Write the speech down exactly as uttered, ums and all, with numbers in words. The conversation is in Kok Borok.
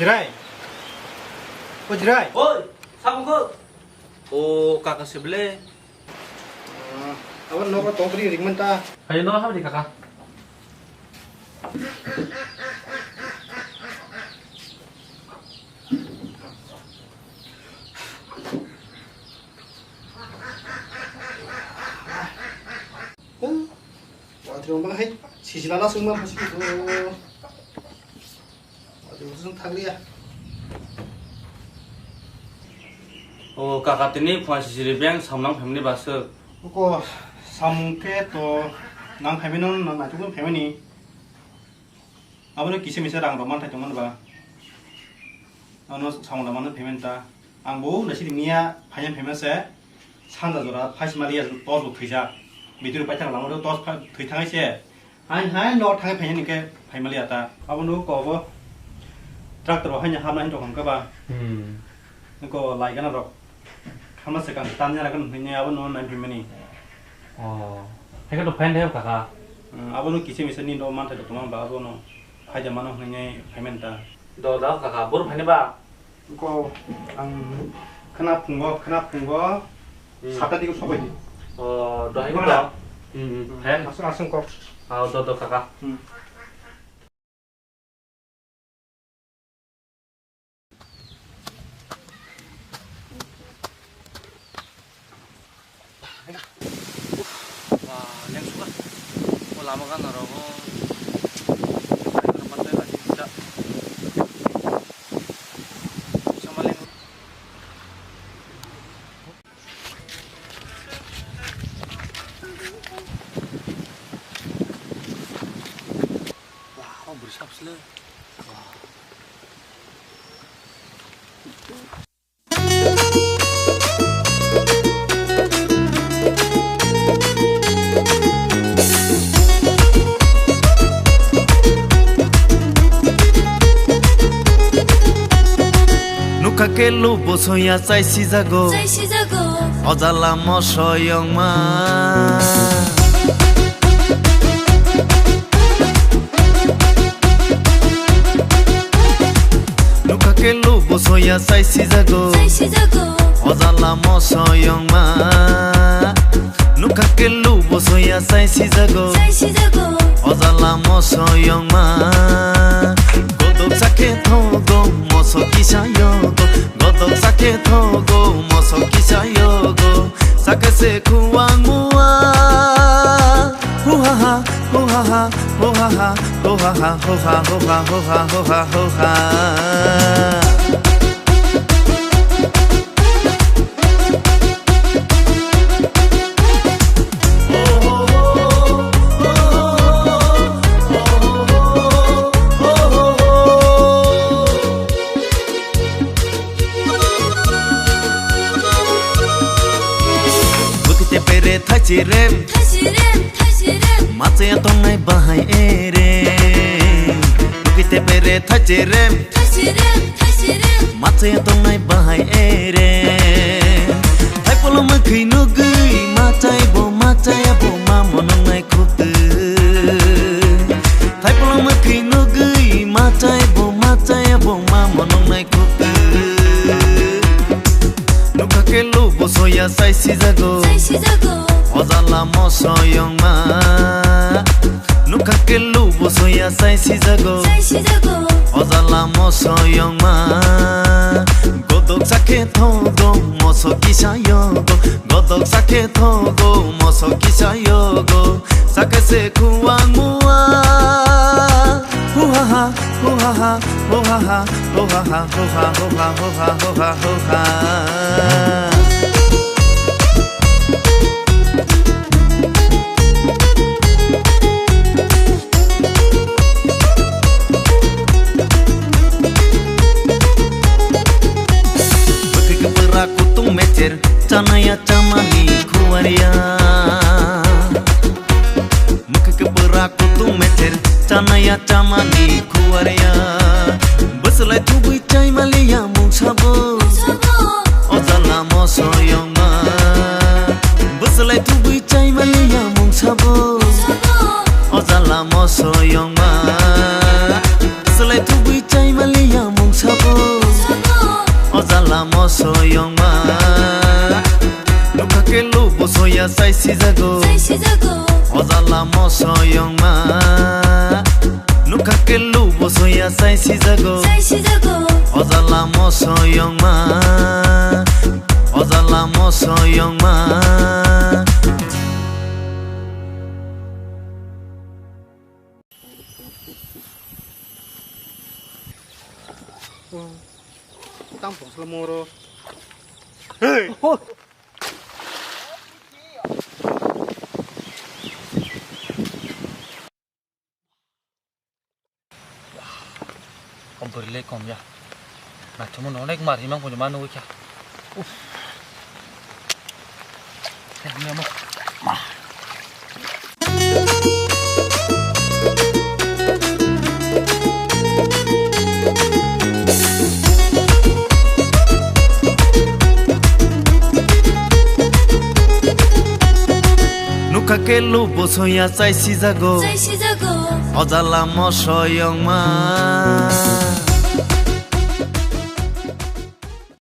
Jirai. O Jirai. Oi, samung kho. O kaka se ble. Ah, abo nogo tongtri ringman ta. Ayo no habri kaka. Watwi rok bahai sijila la sungma phasikhe to. Watwi rok sung thakliya. O kaka tini phone sisiri beng samnang phaimani baswk. Oko samung khe to nang phaimani no nang naitukno phaimani. Abono kisa misa rang rok manthai tongmani ba. Ano samung da mano phaimani ta. Ang bo naisidi miya phaina phaima se sanja jora phaisi maliya tos bo thwijak. Bidiru paithak lama ro tos pha-, thwi thangai se. Hain hain no thangai phaina nikhe phaimaliya ta. Abono kobo tractor bo haino hamna hin rok hwn khe ba. Hmm. Ko lai gana rok. Khamna se kang tan jana kan hwnwi abono nai phaimani. Oh. Hai khe to phain de kaka. Hmm, abono kisa misa ni no manthai rok tongma ba abono phaida mano hwnwi phaiman ta. Do da kaka bor phaini ba. Ko ang khna phungo, khna phungo. Hmm. Sata digo sobai di. Oh, do hai khe. Mana? Do. Hmm, hmm. Phain. Asung asung kok. Ah, do do kaka. Hmm. Wah, lengsuka. O lama gana rogo. Sama leng. Wah, oh, bwrwi sap sle. Wah. Nukha kelu bosoya chai sijago. Chai sijago. O jala mosoyongma. Nukha kelu bosoya chai sijago. Chai sijago. O jala mosoyongma. Nukha kelu bosoya chai sijago. Chai sijago. O jala mosoyongma. Godok sakhe thogo moso kisa yogo. Godok sakhe thogo moso kisa yogo. Sakhe se khuang mua. Hu ha ha, hu ha ha, hu ha ha, hu ha ha, hu ha, hu ha, hu ha, hu ha, hu ha. Bwkwi te pere thachi rem. Thachi rem, thachi rem. Machaya tongnai bahai ere. Bwkwi te pere thachi rem. Thachi rem, thachi rem. Machaya tongnai bahai ere. Thaipolo mwkhwi nugwi machai bo machaya bo ma monongnai khuktu. Thaipolo mwkhwi nugwi machai bo machaya bo ma monongnai khuktu. Nukha kelu bosoya chai sijago. Chai sijago. O jala mosoyongma. Nukha kelu bosoya chai sijago. Chai sijago. O jala mosoyongma. Godok sakhe thogo moso kisa yogo. Godok sakhe thogo moso kisa yogo. Sakhe se khuang mua. Hu ha ha, hu ha ha, hu ha ha, hu ha ha, hu ha, hu ha, hu ha, hu ha, hu ha. Bwkhwk bwra kutung mecher, chanaya chamani khuwarya. Mwkhwk bwra kutung mecher, chanaya chamani khuwarya. Bwswlai thubui chaimaliya mungsabo. O jala mosoyongma. Bwswlai thubui chaimaliya mungsabo. O jala mosoyongma. Bwswlai thubui chaimaliya mungsabo. Chai sijago. Chai sijago. O jala mosoyongma. Nukha kelu bosoya chai sijago. Chai sijago. O jala mosoyongma. O jala mosoyongma. Tang pungsla moro. Hey! Kom bwrwi le kom ya. Naithokma no onek mar himang phone ma nugwi kha. Uff. Nemo. Nukha kelu bosoya chai sijago. Chai sijago. O jala mosoyongma.